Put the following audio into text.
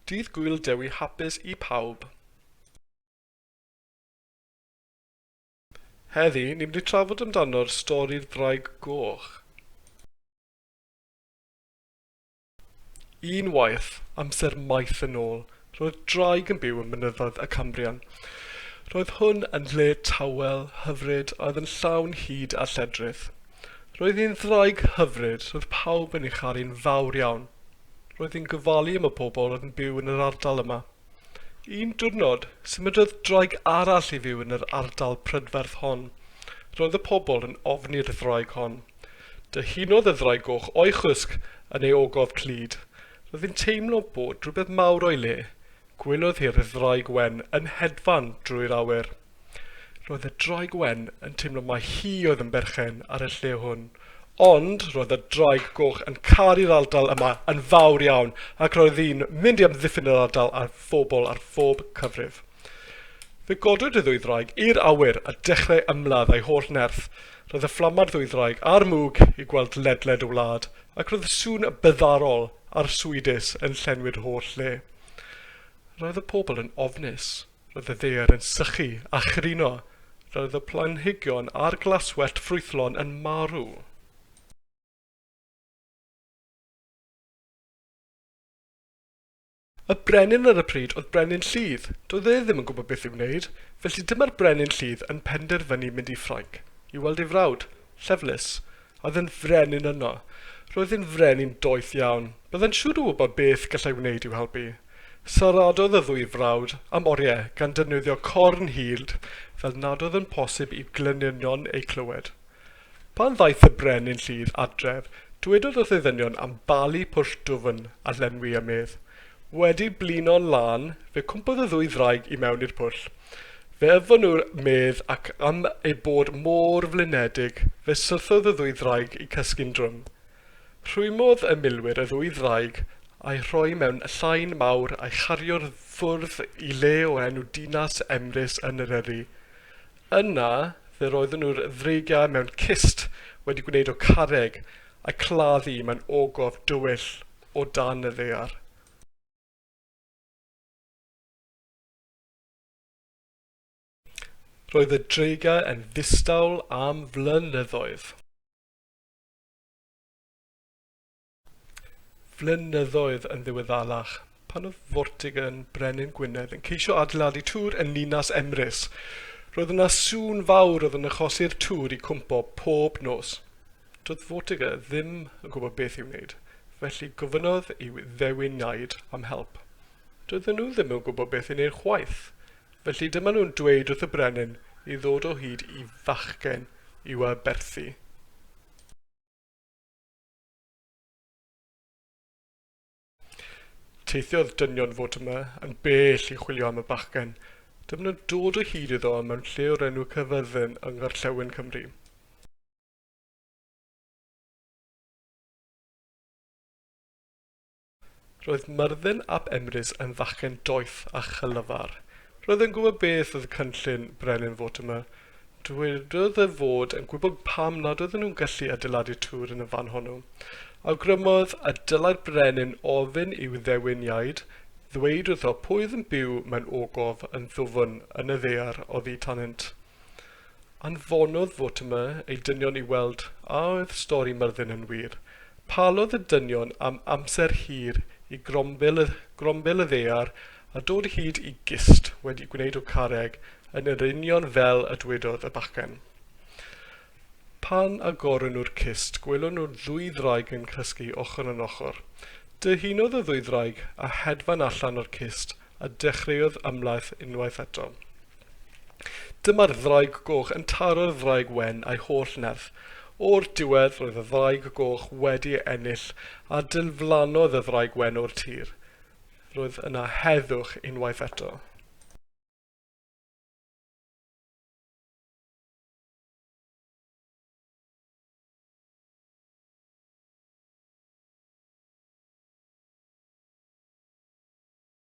Dydd Gŵyl Dewi hapus i pawb! Heddi, ni'n mynd i trafod amdano'r stori'r Ddraig Goch. Un waith, amser maith yn ôl, roedd draig yn byw ym mynyddoedd y Cambrian. Roedd hwn yn lle tawel, hyfryd, a oedd yn llawn hud a lledrith. Roedd hi'n ddraig hyfryd, roedd pawb yn ei charu'n fawr iawn. Roedd hi'n gofalu am y pobl oedd yn byw yn yr ardal yma. Un diwrnod, symudodd draig arall i fyw yn yr ardal prydferth hon. Roedd y pobl yn ofni'r ddraig hon. Dyhunodd y ddraig goch o'i chwsg yn ei ogof clyd. Roedd hi'n teimlo bod rhywbeth mawr o'i le. Gwelodd hi'r ddraig wen yn hedfan drwy'r awyr. Roedd y Ddraig Wen yn teimlo mai hi oedd yn berchen ar y lle hwn. Ond roedd y Ddraig Goch yn caru'r ardal yma yn fawr iawn ac roedd hi'n mynd i amddiffyn yr ardal a'r phobl ar phob cyfrif. Fe godwyd y ddwy ddraig i'r awyr a dechrau ymladd â'i holl nerth. Roedd y fflamau'r ddwy ddraig a'r mwg i'w gweld ledled y wlad ac roedd sŵn byddarol arswydus yn llenwi'r holl le. Roedd y pobl yn ofnus. Roedd y ddaear yn sychu a chrino. Roedd y planhigion a'r glaswellt ffrwythlon yn marw. Y brenin ar y pryd oedd Brenin Lludd. Doedd e ddim yn gwybod beth i'w wneud. Felly dyma'r Brenin Lludd yn penderfynu mynd i Ffrainc i weld ei frawd, Llefelys. Oedd yn frenin yno. Roedd yn frenin doeth iawn. Byddai'n siŵr o wybod beth gallai wneud i'w helpu. Siaradodd y ddwy frawd am oriau gan defnyddio corn hud fel nad oedd yn posib i'w gelynion eu clywed. Pan ddaeth y brenin Lludd adref, dwedodd wrth ei ddynion am balu pwll dwfn a llenwi â medd. Wedi blino'n lân, fe cwmpodd y ddwy ddraig i mewn i'r pwll. Fe yfon nhw'r medd ac am eu bod mor flinedig, fe syrthiodd y ddwy ddraig i cysgu'n drwm. Rhwymodd y milwyr y ddwy ddraig a'i rhoi mewn llain mawr a'i chario'r ffwrdd i le o enw Dinas Emrys yn Eryri. Yna, fe roedden nhw'r ddreigiau mewn cist wedi gwneud o carreg a'u claddu mewn ogof dywyll o dan y ddaear. Roedd y dreigiau yn ddistawl am flynyddoedd. Flynyddoedd yn ddiweddarach, pan oedd Vortigern, brenin Gwynedd, yn ceisio adeiladu tŵr yn ninas Emrys, roedd yna sŵn fawr oedd yn achosi'r tŵr i cwmpo pob nos. Doedd Vortigern ddim yn gwybod beth i'w wneud, felly gofynnodd i'w ddewiniaid am help. Doedden nhw ddim yn gwybod beth i wneud chwaith, felly dyma nhw'n dweud wrth y brenin i ddod o hyd i fachgen i'w aberthu. Teithiodd dynion Vortimer yn bell i chwilio am y bachgen. Dyma nhw'n dod o hyd iddo mewn lle o'r enw Caerfyrddin yng ngorllewin Cymru. Roedd Myrddin ap Emrys yn fachgen doeth a chlyfar. Roedd yn gwybod beth oedd cynllun Brenin Vortimer. Dywedodd ei fod yn gwybod pam nad oedden nhw'n gallu adeiladu tŵr yn y fan honno. Awgrymodd y dylai'r brenin ofyn i'w ddewiniaid ddweud wrtho pwy oedd yn byw mewn ogof yn ddwfn yn y ddaear oddi tanynt. Anfonodd Vortimer ei dynion i weld a oedd stori Myrddin yn wir. Palodd y dynion am amser hir i grombil y grombil y ddaear a dod o hyd i gist wedi gwneud o carreg yn yr union fel y dwedodd y bachgen. Pan agoron nhw'r cist, gwelon nhw'r ddwy ddraig yn cysgu ochr yn ochr. Dyhunodd y ddwy ddraig a hedfan allan o'r cist a dechreuodd ymlaeth unwaith eto. Dyma'r ddraig goch yn taro'r ddraig wen a'i holl nerth. O'r diwedd roedd y ddraig goch wedi ennill a diflannodd y ddraig wen o'r tir. Roedd yna heddwch unwaith eto.